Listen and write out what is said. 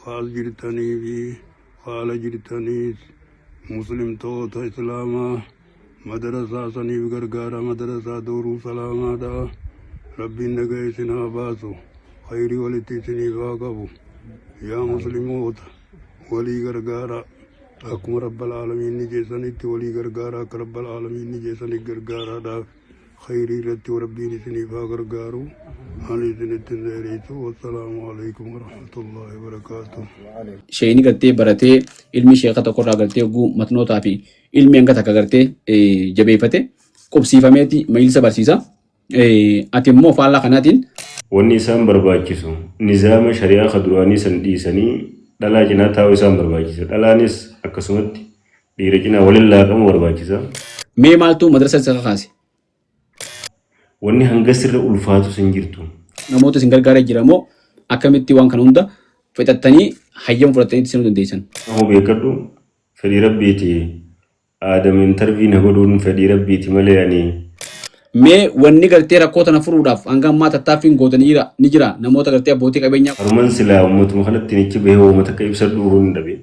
Ka as jirtanii fi ka ala jirtaniis muslimtoota islaamaa madarasaa saniif gargaara madarasaa dooruu salaamaadha rabbiin nagaya isin haa baasu khayrii walitti isiniif haa qabu yaa muslimoota walii gargaara akkuma rabbal aalamiin ni jeessanitti walii gargaara akka rabbal aalamiin ni jeessanitti gargaaraadhaaf Khayrii irratti Rabbiin isiniif haa gargaaru. Ani isinitti hin dheereysu. Wassalaamu aleykum warahmatullaahi wabarakaatuh. Sheeyni gartee baratee ilmi sheeka tokkorraa gartee hogguu matnootaa fi ilmi hanga takka gartee jabeeffate qubsiifameeti majlisa barsiisa. Ati immoo faallaa kanaatiin Wanni isaan barbaachisu nizaama shari'aa ka duraanii san dhiisanii dhalaa cinaa taa'uu isaan barbaachisa. Dhalaanis akkasumatti Dhiira cinaa walin laaqamuu barbaachisa. Mee maaltu madrasa isa kakaase? Wanni hanga sirra ulfaatus hin jirtu. Namoota isin gargaaree jira moo akkamitti waan kana hunda fixattanii hayyama fudhattanii itti seenuu dandeessan? Ta'uu beekadhu fedhii Rabbiiti Aadam interview na godhuun fedhii Rabbiiti malee ani. Mee wanni gartee rakkoo tana furuudhaaf hanga ammaa tattaaffiin goote ni jira ni jira namoota gartee abbootii qabeenyaa. Haruman silaa ummatuma kanatti nichi bahee wooma takka ibsadhuu hin dhabe.